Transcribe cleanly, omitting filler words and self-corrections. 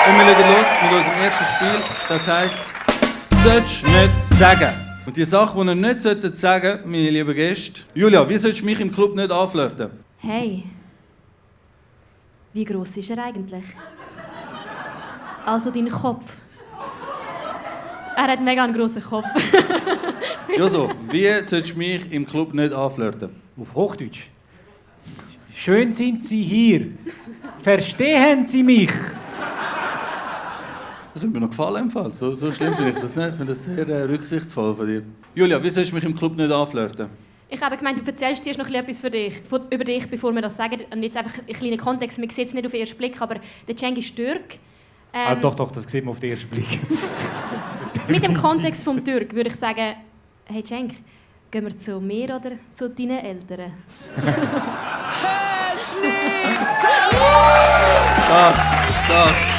Und wir legen los mit unserem ersten Spiel. Das heisst, «Sollst nicht sagen». Und die Sache, die ihr nicht sagen solltet, meine lieben Gäste. Julia, wie sollst du mich im Club nicht anflirten? Hey, wie gross ist er eigentlich? Also dein Kopf. Er hat mega einen grossen Kopf. Joso, wie sollst du mich im Club nicht anflirten? Auf Hochdeutsch. Schön sind Sie hier. Verstehen Sie mich? Das würde mir noch gefallen im Fall. So schlimm finde ich das nicht. Ich finde das sehr rücksichtsvoll von dir. Julia, wie sollst du mich im Club nicht anflirten? Ich habe gemeint, du erzählst dir noch etwas über dich, bevor wir das sagen. Und jetzt einfach ein kleiner Kontext. Man sieht es nicht auf den ersten Blick, aber der Cenk ist Türk. Doch, das sieht man auf den ersten Blick. Mit dem Kontext vom Türk würde ich sagen, hey Cenk, gehen wir zu mir oder zu deinen Eltern? Stark.